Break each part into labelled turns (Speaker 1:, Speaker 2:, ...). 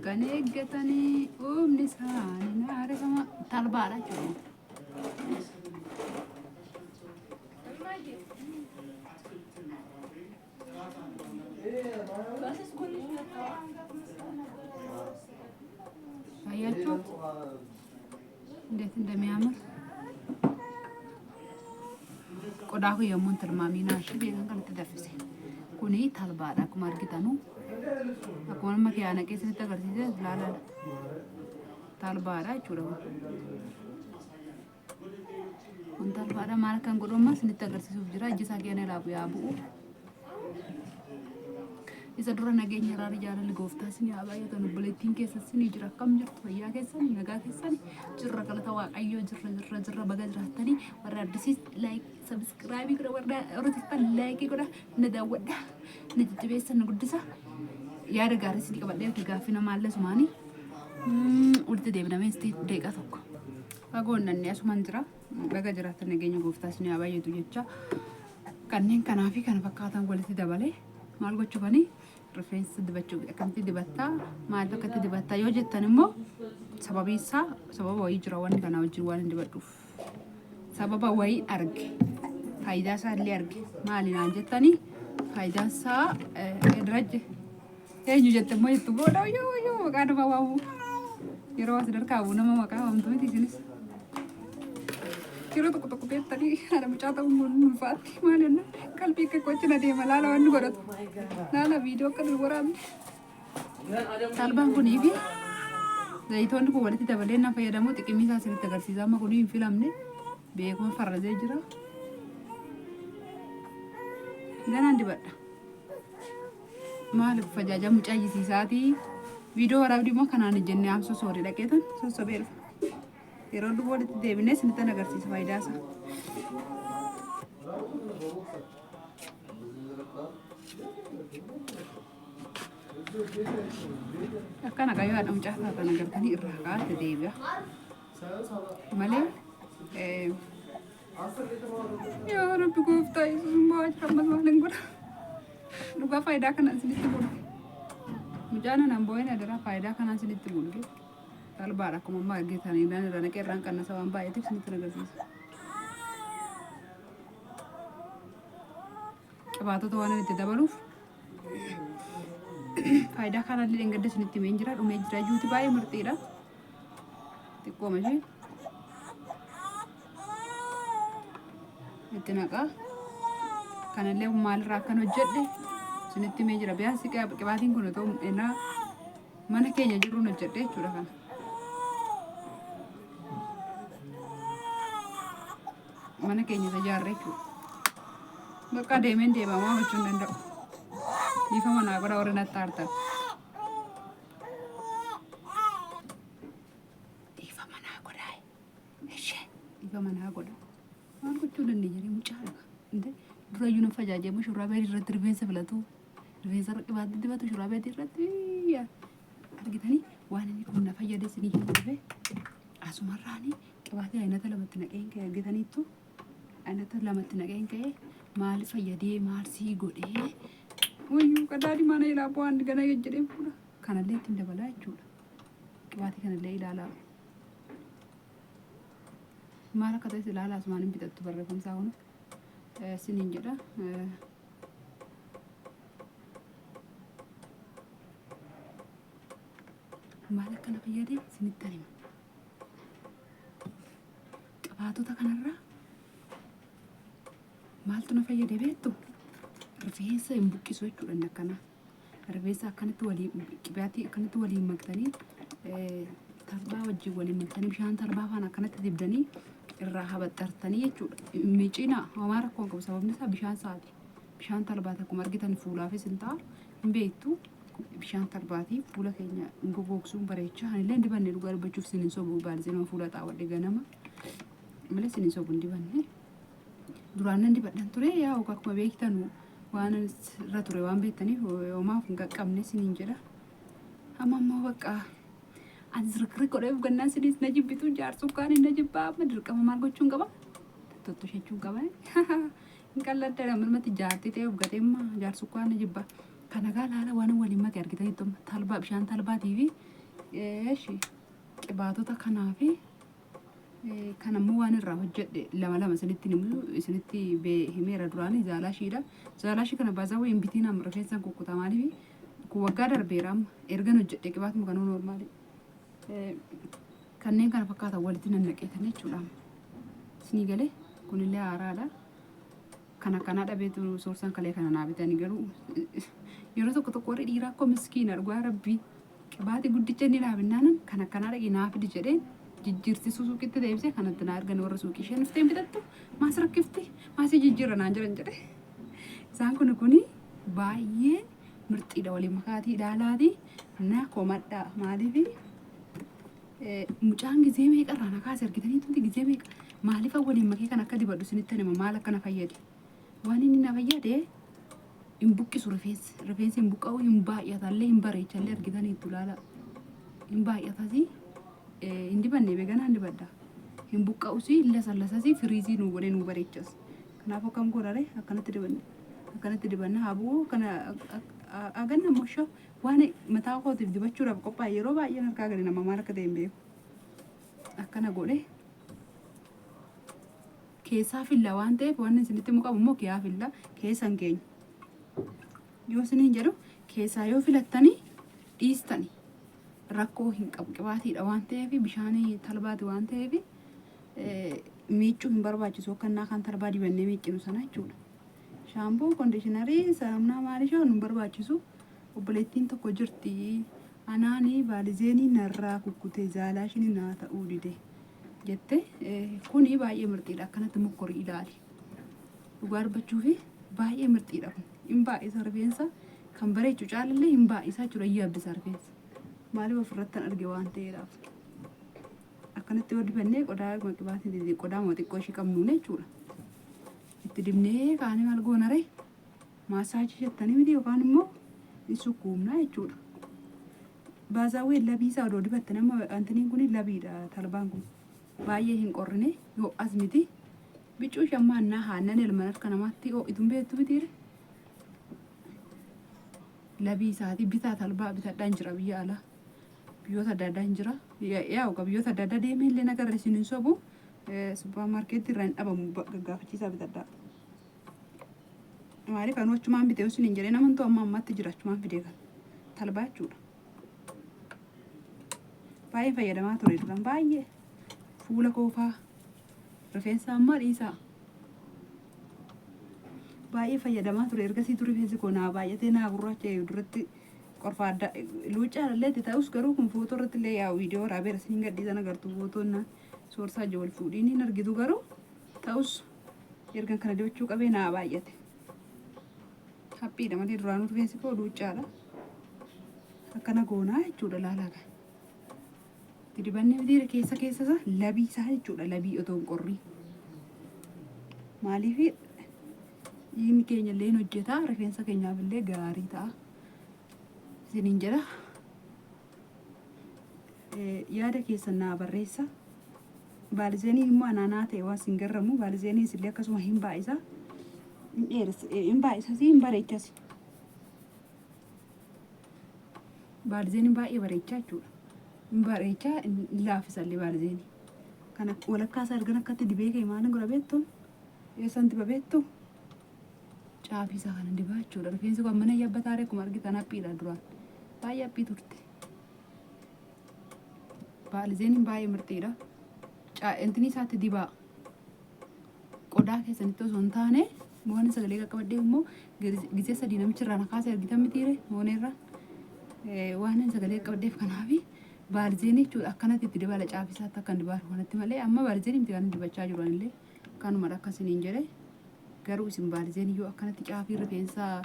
Speaker 1: Kan eeggatanii humni isaanii ni haareffama. Talbaadha jechuudha. አያችሁት እንዴት እንደሚያምር qodaa kun yommuu hin tilmaamiin ishee beekan kanatti danfise. Kuni talbaadha akkuma argitanu. Akkuma nama kiyaana keessatti agarsiise ilaalaadha. Talbaadha jechuudha kun. Kun talbaadha maal akkan godhu ammas isinitti agarsiisuuf jira. Iji isaa keenya ilaabu yaa bu'u. Isa dura nageenya araarri jaalalli gooftaa isin haa baay'atan obboleettiin keessa isin jira akkam jirtu fayyaa keessan nagaa keessan jirra galata waaqayyoo jirra jirra jirra baga jiraattanii warra addisiis like subscribe godha warra warra turtan like godha na daawwadha na jajjabeessa na guddisa yaada gaarii isin qabadhee fi gaaffii namaallee sumaanii walitti deebinamee isti daqiiqaa tokko fagoon nanni asuman jira baga jiraattan nageenya gooftaa isin haa baay'atu jecha kanneen kanaa fi kana fakkaatan walitti dabalee maal gochuufani rifeensa dibachuu akkamitti dibattaa maaliif akkatti dibattaa yoo jettan immoo sababii isaa sababa wayii jira wanni kanaa wajjin waan hin dibadhuuf sababa wayii arge faayidaa isaa illee arge maali naan jettanii faayidaan isaa dirajje eenyu jette immoo jettu booda yoo yoo maqaa nama waamu yeroo as darkaabu nama maqaa waamtu miti isinis yeroo tokko tokko beektanii haadha mucaa ta'uun kun ulfaatti maal jennaan qalbii akka gochi na deema laala waan nu godhatu laala viidiyoo akka nu waraabne talbaan kunii fi zayitoonni kun walitti dabalee na fayyadamu xiqimii isaa isinitti agarsiisa amma kunii hin filamne beekuma farrazee jira ganaan dibadha maaliif fajaajaa mucaa iyyisiisaatii viidiyoo waraabdi immoo kanaan jennee amsoo soorii dhaqeetan sossobee dhufa. Yeroo duuba walitti deebinee isinittan agarsiisa faayidaa isaa. Akkana qayyoo haadha mucaa taatan agartanii irraa ka'aatti deebi'a. Malee yaa Rabbi gooftaa Yesuus immoo jira ammas maal hin godha. Dhugaa faayidaa kana isinitti bulge. Mucaan anan boo'in adaraa faayidaa kanaa isinitti bulge. Talbaadha akkuma amma argitan irraan irra naqee irraan qannasa waan baay'eetiif isinitti agarsiisa. Qibaatota waan itti dabaluuf faayidaa kanallee dheengadda isinitti himeen jira dhumee jira juuti baay'ee mirxiidha. Xiqqooma ishee itti naqaa. Kanallee maalirraa akkan hojjedhe isinitti himee jira. Biyaansi qibaatiin kun otoo enaa mana keenya jiruun hojjedhe jechuudha kana. Mana keenya isa ijaarre jechuudha. Bakka deemeen deemamaa gochuu hin danda'u. Dhiifama naa godha warri natti aartan. Dhiifama naa godhaa. Ishee dhiifama naa godha. Maal gochuu dandeenya mucaadha. Durayyuu na fajaajee shurraaba irratti rifeensa filatu. Rifeensa irra qibaatii dibatu shurraaba irratti argitanii waan inni kun na fayyade isinii himuu dhufe asumarraani qibaatii aynata lamatti naqeen ka'e argitaniittu aynata lamatti naqeen ka'e maal fayyadee maal sii godhee wayyuu qadaadi mana ilaa bu'aan gana jedhee fuudha kanallee ittiin dabalaa jechuudha qibaatii kanallee ilaalaa maal akka ta'es ilaalaa asumaan hin bitattu barreeffamsaa kun siniin jedha. Maal akka na fayyade isinittan hima. Qibaatota kanarraa maaltu na fayyade beektu? Rifeensa hin buqqisu jechuudha inni akkanaa. Rifeensa akkanatti waliin qibaatii akkanatti waliin maktanii talbaa wajjin waliin maktanii bishaan talbaa faana akkanatti dibdanii irraa habaxxartanii jechuudha. Micina homaa rakkoo hin qabu sababni isaa bishaan isaati. Bishaan talbaati akkuma argitan fuulaafis hin ta'a hin beektu. Bishaan talbaatii fuula keenya hin goggogsuu hin bareecha. Anillee hin dibanne dhugaa dubbachuuf isin hin sobu baalisee nama fuula xaawwadhe ganama malee isin hin sobu hin dibanne. Duraan nan dibadhan ture yaa akkuma beektan waan irra ture waan beektaniif homaaf hin qaqqabne isiniin jedha. Amma immoo bakka ani zirkirri godhee of gannaan isinis na jibbitu jaarsuu kaan na jibbaa amma dirqama maal gochuun qaba? Tottoshachuun qaba. Hin qalladda namatti jaartii ta'e of gatee amma jaarsuu kaan na jibba. Kana gaa laala waan waliin make argitanitti talbaa bishaan talbaatii fi Eeshi qibaatota kanaa fi kan ammoo waan irraa hojjedhe lama lama isinitti himu, isinitti himeera duraanii zaalaashiidha. Zaalaashii kana baazaa wayii hin bitiin, amma rifeensa kukkutaa. Maaliif kun waggaa darbeera amma ergan hojjedhe qibaatuma kanuu normal. Kanneen kana fakkaatan walitti nannaqeetan jechuudha. Isinii galee kunillee haaraadha. Kan akkanaa dhabeetu soorsaan kalee kana naa bitanii. Garuu yeroo tokko tokko warri dhiiraa akkoo miskiina, dhugaa rabbii, qibaatii guddicha inni laabinnaanan kan akkanaa dhaqii naa fidi jedhee jijjiirsisuu suuqitti deebisee kanatti naa ergan. Warra suuqii isheen dhuftee bitattu maas rakkifti, maasii jijjiirra naan jedhan jedhe. Isaan kun kuni baay'ee mirxiidha, waliin makaatii ilaalaatii na komadhaa. Maaliifi mucaan gizee meeqa irraa na kaase argitanii tunti gizee meeqa maaliif waliin makee kan akka dibadhu isinitti hima. Maal akka na fayyade, waan inni na fayyade, hin buqqisu rifeensi, rifeensi hin buqqa'u, hin baay'atallee, hin bareechallee. Argitanii itti ilaala, hin baay'atasi, hin dibanne beekanaa hin dibadha, hin buqqa'usi, hin lasallasasi, frizz nu godhee nu bareechas. Kanaafuu akkam godhare? Akkanatti dibanne, akkanatti dibanna haa bu'u kana aganna immoo waan mataa kootiif dibachuudhaaf qophaa'e yeroo baay'een harkaa gadi nama maal akka ta'e hin beeku. Akkana godhe keessaa filla waan ta'eef waan isinitti himu qabu immoo kiyaa filla keessan keenya yoo isiniin jedhu keessaa yoo filattanii dhiistani rakkoo hin qabu. Qibaatiidha waan ta'eef, bishaanii talbaati waan ta'eef miiccuu hin barbaachisu akka innaa kan talbaa dibannee miiccinu sana jechuudha. Shampoo, conditioner, saamunaa maalishoo nu barbaachisu. Obboleettiin tokko jirti. Anaanii baalizeenii narraa kukkute, zaalaashinii naa ta'uu dide jette. Kuni baay'ee mirxiidha. Akkanatti mokkorii ilaali. Dhugaa dubbachuu fi baay'ee mirxiidha kun. Hin baay'isa rifeensa, kan bareechu caalallee hin baay'isaa jechuudha. Yaabbisa rifeensa. Maaliif ofirratti arge waan ta'eedhaaf. Akkanatti yoo dibannee qodaa qibaatii qodaa moo xiqqoo ishii qabnuun jechuudha. Itti dibnee kaanee maal goonare? Massage jettanii miti yookaan immoo hin sukkuumna jechuudha. Baazaawwee labii isaa odoo dibatte nama antiniin kun labiidha, talbaan kun baay'ee hin qorrine yoo as miti bicuu shammaannaa haannan elman harka namaatti ho'ituun beektu mitiire. Labii isaatii bitaa, talbaa bitadhaan jira biyya alaa. Biyyoota adda addaa hin jira. Yaa'u biyyoota adda addaa deemee illee nagarra, isin hin sobu. Supermarket irraa hin dhabamu, gaggaafachiisaa bitadhaa. Maaliif anu achumaan bitee isin hin jedhee namantu amma ammatti jira, achumaan fidee kan talbaa jechuudha. Baay'ee fayyadamaa ture duraan, baay'ee fuula koofaa, rifeensa ammaa dhiisaa. Baay'ee fayyadamaa ture. Ergasiitu rifeensi koo naa baay'atee naa gurraacha. Duratti qorfa adda luuccaa illee itti ta'us, garuu kun footoo irratti illee yaa viidiyoo waraabeera isin gadhiisan agartu, footoon na soorsaa ija wal fuudhiin hin argitu, garuu ta'us ergan kana dibachuu qabee naa baay'ate. Haphiidha malee duraanuu rifeensi koo luuccaadha. Akkana goonaa jechuudha, laalaa kan. Itti dibannee mitiira keessa keessa isaa labii isaa jechuudha, labii otoo hin qorriin. Maaliif dhiigni keenya illee hin hojjeta, rifeensa keenyaaf illee gaarii ta'a. Isiniin jedha. Yaada keessan naa barreessa. Baalizeeniin immoo anaanaa ta'e waan sin garramu, baalizeeniin illee akkasuma hin baay'isa. Hin dheeressa, hin baay'isas, hin bareechas. Baalizeeniin baay'ee bareechaa jechuudha. Hin bareechaa, hin laaffisallee baalizeenii. Kana walakkaa isaa ergan akkatti dibee ka'e maal godha beektu? Eessan diba beektu? Caafii isaa kana dibaa jechuudha. Rifeensi kun mana yabbataa akkuma argitan haphiidha duraan. Baay'ee haphii turte. Baalizeeniin baay'ee mirxiidha. Intini isaatti dibaa. Qodaa keessanitti osoo hin taane waan sagalee qaqqabadhee immoo gizee sadii namichi irraa na kaasee argitan mitiire mooneerra waan sagalee qaqqabadheef. Kanaafi baalizeenii jechuudha akkanatti itti dibala, caafii isaatti akkan dibaa kanatti malee amma baalizeenii miti kan dibachaa jiru anillee kanumadha akkasiniin jedhe. Garuu isin baalizeenii yoo akkanatti caafii rifeensaa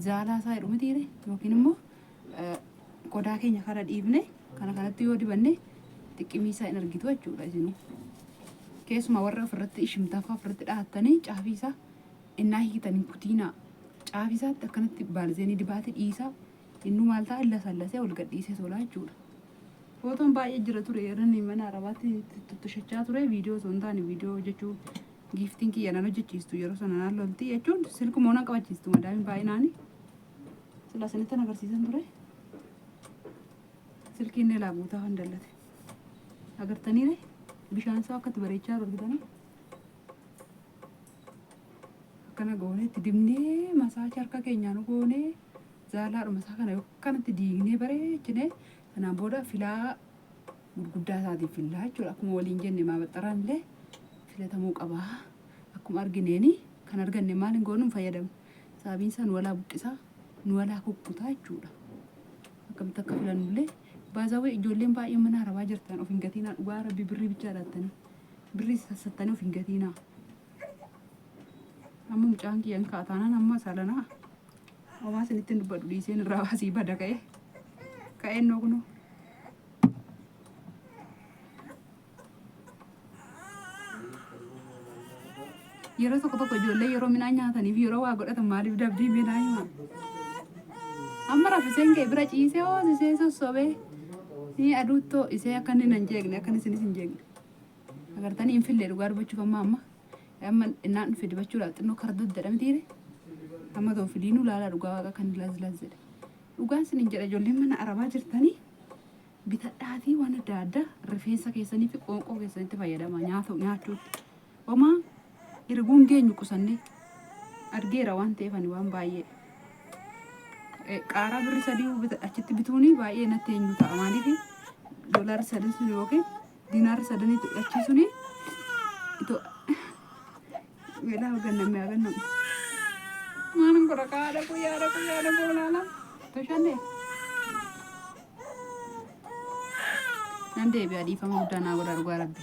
Speaker 1: zaalaa isaa jedhu mitiire yookiin immoo qodaa keenya kana dhiifne kana kanatti yoo dibanne xiqqimii isaa hin argitu jechuudha isinuu. Keessumaa warra ofirratti ishimtaafaa ofirratti dhahattanii caafii isaa innaa hiitan hin kutiinaa. Caafii isaatti akkanatti baalizeenii dibaate dhiisaa, innuu maal ta'a? Lasallasee ol gadhiisee tolaa jechuudha. Footoon baay'ee jira ture yeroo inni mana arabaatti tuttushachaa ture, viidiyoo osoo hin taane viidiyoo hojjechuu giiftiin kiyya nan hojjechiistu yeroo sana naan lolti jechuun silkuma nan qabachiistu madaamiin baay'inaani. Sila isinitti agarsiisan ture. Silkiin ilaa guutaa kan dallate. Agartanii bishaan isaa akkatti bareechaa jiru argitanii? Akkana goonee itti dibnee massage harka keenyaan goonee zaalaadhuma isaa kana akkanatti diignee bareechinee kanaan booda filaa gurguddaa isaatiin fillaa jechuudha. Akkuma waliin jenne maabaxxaraan illee filatamuu qaba. Akkuma argineeni kan arganne maal hin goonu hin fayyadamu. Sababiin isaa nu walaa buqqisaa nu walaa kukkutaa jechuudha. Akkamitti akka filannullee baazawee ijoolleen baay'een mana arabaa jirtan of hin gatiinaa, dhugaa rabbi birrii bichaa laattanii birrii sassattanii of hin gatiinaa. Amma mucaan kiyyan kaataanaan amma salanaa homaa isinitti hin dubbadhu, dhiiseen irraa asii bada ka'ee ka'een noo kunoo. Yeroo tokko tokko ijoollee yeroo midhaan nyaataniif yeroo waa godhatan maaliif dabdii midhaan hima. Amma rafiseen ka'e bira ciisee hoosisee sossobee ni aduuttoo isee akka inni hin jeeqne, akka inni isinis hin jeeqne. Agartanii hin fillee dhugaa dubbachuuf amma amma amma innaan dhufe dibachuudhaaf xinnoo kardad jedhamtiire. Amma ta'u filiinuu laalaa, dhugaa waaqa kan laz laz jedhe. Dhugaan isin jedha, ijoolleen mana arabaa jirtanii bitadhaatii waan adda addaa rifeensa keessanii fi qoonqoo keessanitti fayyadama nyaata nyaachuutti. Homaa erguun geenyu qusannee argeera waan ta'eef ani waan baay'ee. Qaaraa birri 3 achitti bituuni baay'ee natti eenyu ta'a, maaliif doolaarri 3 sun yookiin diinaarri sadanii achii suni itoo weelaa ganname haa gannamu. Maalan godha kaadha koo, yaada koo, yaada koo laala. Toshanne. Nan deebi'a, dhiifama guddaa naa godha, dhugaa rabbi.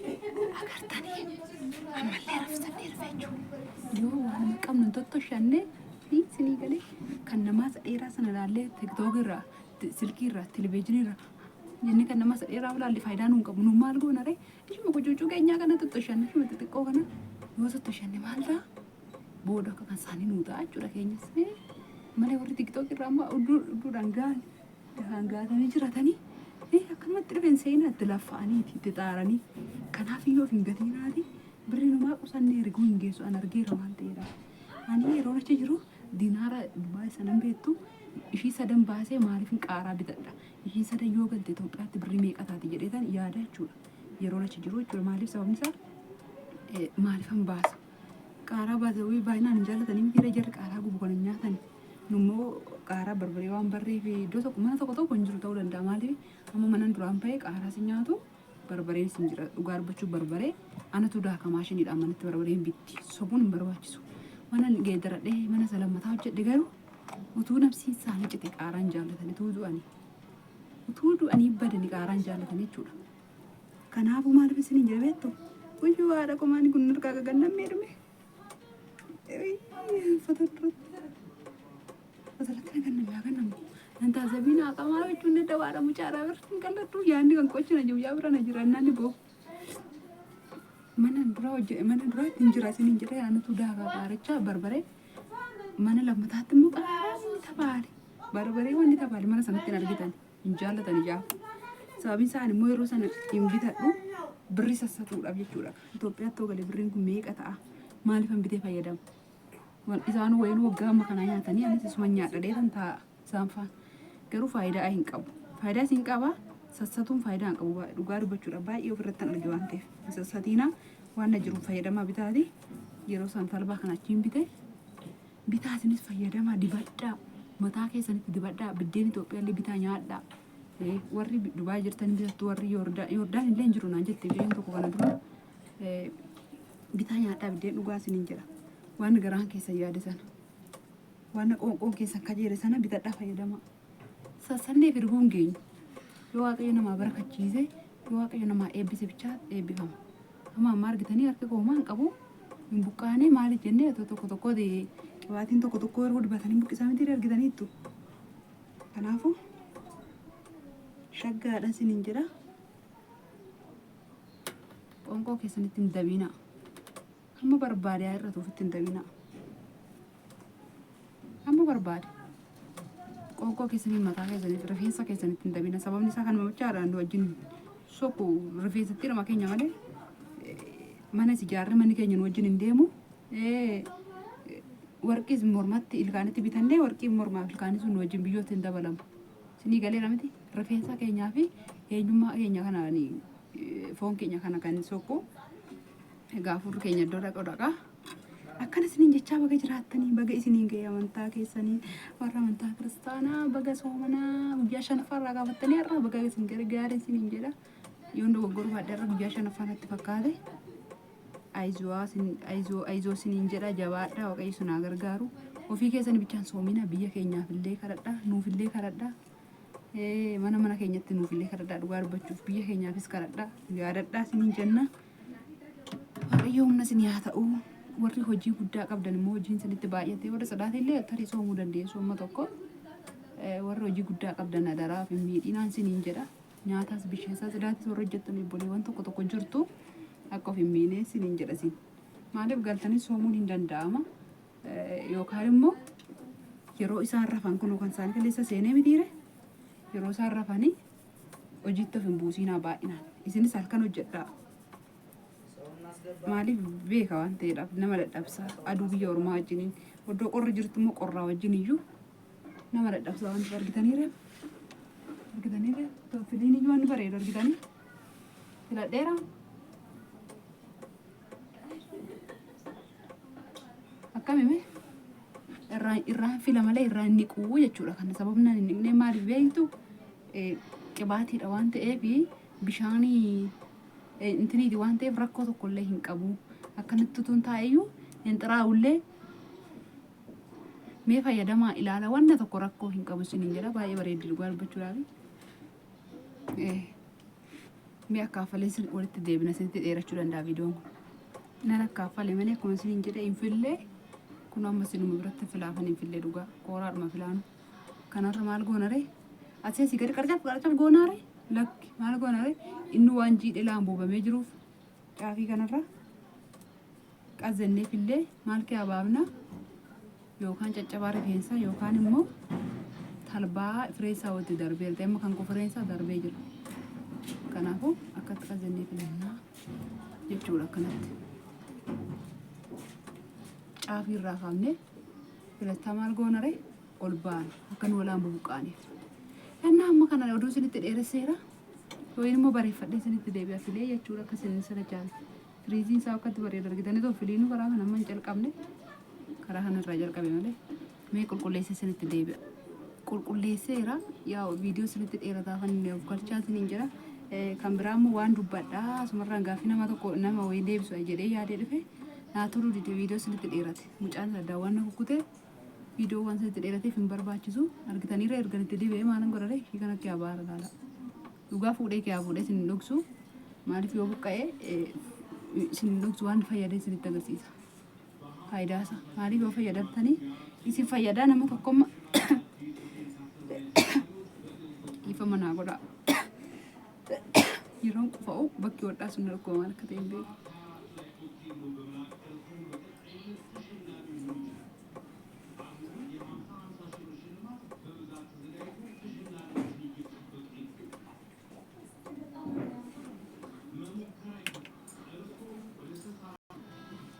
Speaker 1: Agartanii ammallee rafsannee rafee jechuudha. Yoo waan hin qabnu hin tottoshanne sinii galee kan namaa isa dheeraa sana ilaallee TikTok irraa, silkii irraa, televezyiinii irraa jennee kan namaa isa dheeraa ilaalle faayidaa nuun qabu. Nu maal goona ree? Ishuma qucuucuu keenyaa kana tottoshanne, ishuma xixiqqoo kana yoo tottoshanne maal ta'a? Booda akka kan isaanii nuu ta'a jechuudha keenyas. Malee warri TikTok irraa amma udduudhaan gahan gahan gaatanii jiratanii akkanumatti dhufeen seenaa itti laffa'anii itti xaaranii, kanaaf iyyuu of hin gatiinaati, birri numaa qusannee erguu hin geessu, an argeera waan ta'eedha. Ani yeroo achi jiru dinaara Dubaay sanan beektu ishii sadan baasee maaliif hin qaaraa bitadha. Ishii sadan yoo galte Itoophiyaatti birrii meeqa taati jedheetan yaada jechuudha. Yeroo achi jiru jechuudha, maaliif sababni isaa maaliifan baasa. Qaaraa baasee wayii baay'inaan hin jaallatanii miti jarri qaaraa gubu kan hin nyaatan. Nummoo qaaraa barbaree waan barree fi iddoo tokko mana tokko tokko hin jiru ta'uu danda'a, maaliif amma mana duraan bahee qaaraa si nyaatu barbareen sin jira, dhugaa dubbachuuf barbaree anatu daaka maashiniidhaan manatti barbareen bitti, sobuun hin barbaachisu. Mana geeddaradhee mana isa lammataa hojjedhe garuu utuu nafsiin isaanii cite qaaraan jaallatan, utuu du'anii utuu du'anii badanii qaaraan jaallatan jechuudha. Kanaafuu maaliif isin hin jedhe beektu? Guyyuu haadha qomaan kun harkaa gagannamee dhume. Uffata duratti. Asirratti na gannamu yaa gannamu. Nan taazzabiin haa qamaa jechuun dadhabaadha, mucaadha bira hin qalladhu, yaadni kan qochina jiru yaa bira na jira innaan boo. Mana dura hojje mana duraatti hin jira isin hin jira anatu daakaa qaarichaa barbaree, mana lammataatti immoo qaaraa wanni tabaale barbaree wanni tabaale mana sanatti hin argitan, hin jaallatan ijaaf. Sababiin isaan immoo yeroo sana hin bitadhu birri sassatuudhaaf jechuudha. Itoophiyaatti yoo gale birriin kun meeqa ta'a? Maaliifan bitee fayyadama? Isaan wayiin waggaa amma kanaa nyaatanii anis isuma nyaadha dheetan taa'a isaan faana. Garuu faayidaa hin qabu. Faayidaa isin qaba, sassatuun faayidaa hin qabu, dhugaa dubbachuudha baay'ee ofirratti an arge waan ta'eef. Sassatiina, waan na jiruun fayyadamaa bitaati. Yeroo san talbaa kana achiin bite, bitaa isinis fayyadamaa, dibadhaa, mataa keessanitti dibadhaa, biddeen Itoophiyaallee bitaa nyaadhaa. Warri Dubaay jirtan bitattu, warri Yoordaan illee hin jiru naan jette isheen tokko kana dura, bitaa nyaadhaa biddeen, dhugaa isiniin jedha. Waan garaan keessan yaade sana, waan qoonqoon keessan kajeele sana bitadhaa fayyadamaa. Sassannee firguu hin geenyu. Yoo Waaqayyo namaa barakachiise, yoo Waaqayyo namaa eebbise bichaa eebbifama. Amma amma argitanii harki koo homaa hin qabu. Hin buqqaane, maaliif jennee otoo tokko tokko qibaatiin tokko tokko yeroo dibatanii buqqisaa miti argitaniittu. Kanaafuu shaggaadha isiniin jedha. Qoonqoo keessanitti hin dabiinaa. Hamma barbaade haa hir'atu ofitti hin dabinaa. Hamma barbaade. Qoonqoo keessanii mataa keessaniif rifeensa keessanitti hin dabina. Sababni isaa kanuma bichaadhaan nu wajjin soku rifeensatti dhuma keenya malee manas ijaarre manni keenya nu wajjin hin deemu. Warqiis mormatti ilkaanitti bitannee warqiin mormaaf ilkaanii sun nu wajjin biyyootti hin dabalamu. Isinii galeera miti rifeensa keenyaa fi eenyummaa keenya kana foon keenya kana kan sokku. Egaa hafuurri keenya iddoo dhaqu dhaqa. Akkana isiniin jechaa baga jiraattanii baga isiniin ga'e amantaa keessanii warra amantaa kiristaanaa baga soomanaa guyyaa shanaffaa irraa kaafattanii har'a baga isin gargaare isiniin jedha. Yoon dogoggoruu baadhe har'a guyyaa shanaffaa natti fakkaate. Ayizoo ayizoo isiniin jedha jabaadha waaqayyo isin haa gargaaru. Ofii keessan bichaan soomina biyya keenyaaf illee kadhadha nuuf illee kadhadha. Mana mana keenyatti nuuf illee kadhadhaa dhugaa dubbachuuf biyya keenyaafis kadhadhaa yaadadhaa isiniin jenna. Waaqayyo humna isin haa ta'u. Warri hojii guddaa qabdan immoo hojiin isinitti baay'ate warri sodaate illee tarii soomuu dandeessu amma tokko. Warri hojii guddaa qabdan adaraaf hin miidhinaan isiniin jedha. Nyaataas bisheessaa tsidaatis warri hojjettan obboleewwan tokko tokko jirtu akka of hin miine isiniin jedha isin. Maaliif galtanii soomuun hin danda'ama. Yookaan immoo yeroo isaan rafan kunoo kan isaan kaleessa seenee mitiire yeroo isaan rafanii hojiitti of hin buusiinaa baay'inaan isinis halkan hojjedhaa maaliif beeka waan ta'eedhaaf nama dadhabsa aduu biyya ormaa wajjiniin iddoo qorri jirtu immoo qorraa wajjin iyyuu nama dadhabsa waan ta'eef argitaniire argitaniire filiin iyyuu waan bareedu argitanii filadheera. Akkami mee? Irraan irraan fila malee irraan niquu jechuudha. Kana sababni ani niqnee maaliif beektu qibaatiidha waan ta'eef bishaanii intiniiti waan ta'eef rakkoo tokkollee hin qabu. Akkanatti utuun taa'eyyuu hin xiraa'ullee mee fayyadamaa ilaala wanna tokko rakkoo hin qabu isiniin jedha baay'ee bareeddi dhugaa dubbachuudhaaf. Mee akkaafalee sin walitti deebina isinitti dheerachuu danda'a viidiyoon kun. Nan akkaafale malee akkuma isiniin jedhe hin fillee kun amma isinuma biratti filaafan hin fillee dhugaa kooraadhuma filaanu. Kanarra maal goonare? Asii asii gadi qarcaf qarcaf goonaare? Lakki maal goonare? Inni waan jiidhee laamboobamee jiruuf caafii kanarra qazzannee fillee maal kee abaabna yookaan caccabaa rifeensaa yookaan immoo talbaa fireensaa walitti darbee jira. Amma kan koo fireensaa darbee jira. Kanaafuu akkatti qazzannee filannaa jechuudha akkanatti. Caafii irraa kaafnee filattaa maal goonare ol baana akka nu walaan bubuqqaaneef. Innaa amma kana oduu isinitti dheeresseera. Yookiin immoo bareeffadhee isinitti deebi'a filee jechuudha akka isin sirachaan. Firiiziin isaa akkatti bareeda argitanii too filiinuu karaa kana amma hin calqabne karaa kana irraa jalqabe malee mee qulqulleessee isinitti deebi'a. Qulqulleesseera yaa viidiyoo isinitti dheerataa kan of galchaa isiniin jira. Kan biraa immoo waan dubbadhaa asumarraan gaaffii nama tokko nama wayii deebisu jedhee yaadee dhufe naa turuu dide viidiyoo isinitti dheerate. Mucaan addaa waan na kukkutee viidiyoo waan isinitti dheerateef hin barbaachisu argitaniirra ergan itti dibee maalan godhare ishii kanatti abaara laala. Dhugaa fuudhee kiyaa fuudhee isin hin dhoksu. Maaliif yoo buqqa'e isin hin dhoksu waan fayyadee isinitti agarsiisa. Faayidaa isaa maaliif yoo fayyadamtanii isin fayyadaa nama tokkomma dhiifama naa godhaa. Yeroon qufa'u bakki hodhaa sun na dhukkuba maal akka ta'e hin beeku.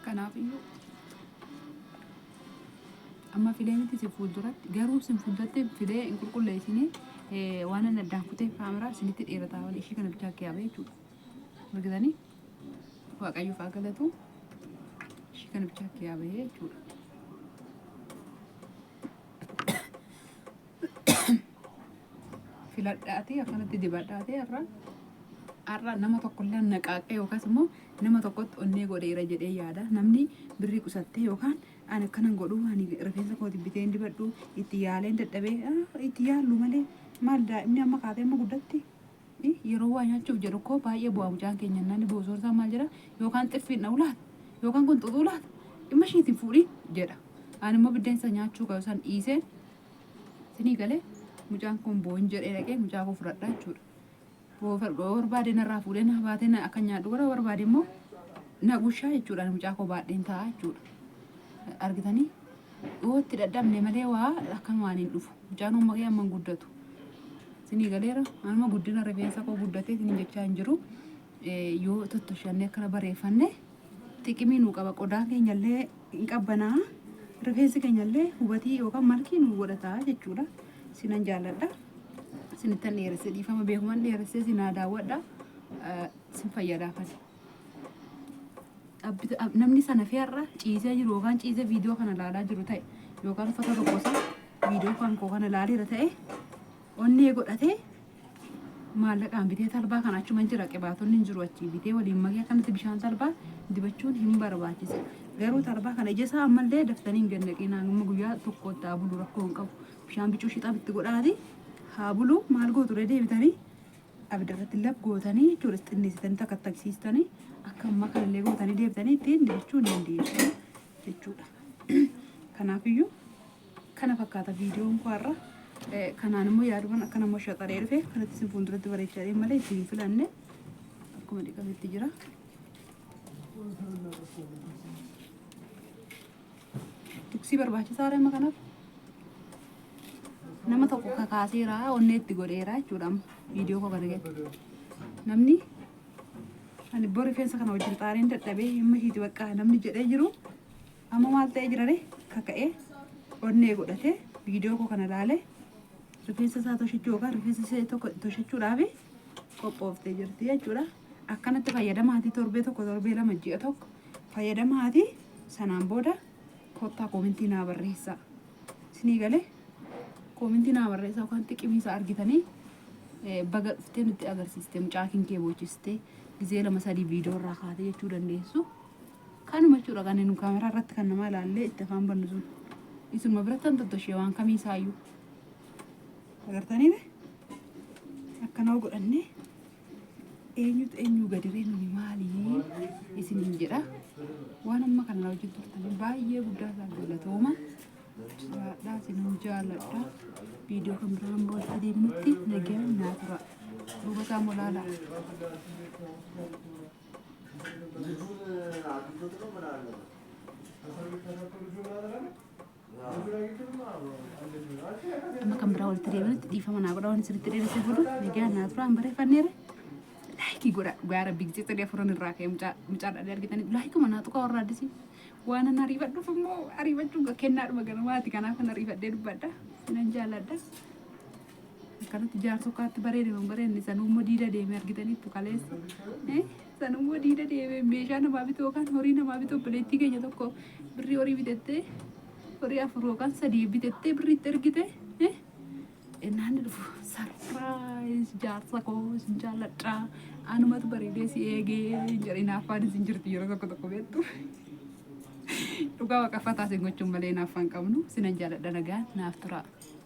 Speaker 1: Kanaaf iyyuu amma filee miti si fuulduratti garuu sin fuulduratti filee hin qulqulleessine waan inni addaan kutee kaameraa isinitti dheerataa malee ishii kana bichaa kiyaabee jechuudha. Argitanii waaqayyoof haa galatu ishii kana bichaa kiyaabee jechuudha. Filadhaatee akkanatti dibadhaatee har'a har'a nama tokkollee naqaaqee yookaas immoo nama tokkotti onnee godheera jedhee yaada. Namni birrii qusattee yookaan ani akkanan godhu ani rifeensa kooti bitee hin dibadhu itti yaaleen dadhabee itti yaallu malee maal daa'imni amma kaatee amma guddatti yeroo waa nyaachuuf jedhu koo baay'ee bu'aa mucaan keenya nani bu'u maal jedha yookaan xiffiin dha'u laata yookaan kun xuxuu laata dhimma ishiitiin fuudhiin jedha. Ani immoo biddeensa nyaachuu qabu san dhiisee isinii galee mucaan kun boo'in jedhee dhaqee mucaa koo fudhadha jechuudha. Boo barbaade narraa fuudhee na baatee na akka nyaadhu godha barbaade immoo Na gushaa jechuudha mucaa koo baadheen ta'a jechuudha. Argitanii yoo itti dadhabne malee waa akkanumaan hin dhufu. Mucaan amma kee amma hin guddatu. Isinii galeera anuma guddina rifeensa koo guddatee isin jechaa hin jiru. Yoo tottoshannee akkana bareeffanne xiqimii nuu qaba qodaan keenyallee hin qabbanaa rifeensi keenyallee hubatii yookaan malkii nuu godhata jechuudha. Sinan jaalladha. Isinittan dheeressee dhiifama beekuman dheeressee sinaa daawwadha. Sin fayyadaafani. Namni sana fi har'a ciisee jiru yookaan ciisee viidiyoo kana ilaalaa jiru ta'e yookaan uffata tokko isaa viidiyoo kan koo kana ilaaleera ta'e onnee godhatee maallaqaan bitee talbaa kana achuma jira qibaatonni hin jiru achii bitee waliin makee akkanatti bishaan talbaa dibachuun hin barbaachisa. Garuu talbaa kana ija isaa ammallee daftanii hin gannaqiinaa amma guyyaa tokkotti haa bulu rakkoo hin qabu. Bishaan bicuu shixaa itti godhaati haa bulu maal gootu deebitanii abidda irratti lab gootanii jechuudha xinneessitanii takka taksiistanii akka ammaa kanallee gootanii deebitanii ittiin dibachuu hin dandeessu jechuudha. Kanaafiyyuu kana fakkaata viidiyoon koo har'a. Kanaan immoo yaadumaan akka nama shaxaree dhufe kanatti isin fuulduratti bareechadhee malee ittiin hin filanne akkuma dhiqametti jira. Tuksii barbaachisaa amma kanaaf. Nama tokko kakaaseera onnee itti godheera jechuudha amma viidiyoo koo kana keessatti. Namni ani bor rifeensa kana wajjin xaareen dadhabee himma ishiiti bakka namni jedhee jiru amma maal ta'ee jira ree kaka'ee onnee godhatee viidiyoo koo kana ilaalee rifeensa isaa toshachuu yookaan rifeensa ishee tokko toshachuudhaaf qophooftee jirti jechuudha. Akkanatti fayyadamaatii torbee tokko torbee lama ji'a tokko fayyadamaatii sanaan booda kottaa koomentii naa barreessaa. Isinii galee koomentii naa barreessaa yookaan xiqimii isaa argitanii baga dhuftee nutti agarsiiste mucaa kinkee boochistee gizee lama sadii viidiyoo irraa kaatee jechuu dandeessu. Kanuma jechuudha kan nu kaameraa irratti kan namaa ilaallee itti afaan bannu sun. Isinuma biratti kan tottoshee waan kamii isaayyuu. Agartanii akkanaa godhannee eenyutu eenyuu gadiree nuni maalii isiniin jedha. Waan amma kana na wajjin turtanii baay'ee guddaa isaa galatooma. Jiraadhaa isinin jaaladha. Viidiyoo kan biraa amma walitti deebinutti nagaan naa tura. Duuba isaa molaalaa. Amma kan biraa walitti deebinutti dhiifama naa godha waan isinitti dheeressee godhu nagaan naa tura hin bareeffanneere. Laayikii godha dhugaa rabbii gisee sadii afuran irraa ka'e mucaa mucaa dhadhee argitanii laayikuma naa tuqaa warra addisii. Waan an ariifadhuuf immoo ariifachuu kennaadhuma ganamaati kanaaf an ariifadhee dubbadha. Sinan jaalladha. Akkanatti jaarsokkaatti bareede hin bareedne sanuu immoo diida deeme argitaniittu kaleessa. Sanuu immoo diida deeme meeshaa namaa bitu yookaan horii namaa bitu obboleettii keenya tokko birrii horii bitettee horii afur yookaan sadii bitettee birriitti ergite. Innaan dhufu sarpiraayiz jaarsa koo isin jaalladha anumatu bareedee si eegee jedhe hinaaffaan isin jirti yeroo tokko tokko beektu. Dhugaa waaqaffataa isin gochuun malee hinaaffaan qabnu sinan jaalladha nagaan naaf tura.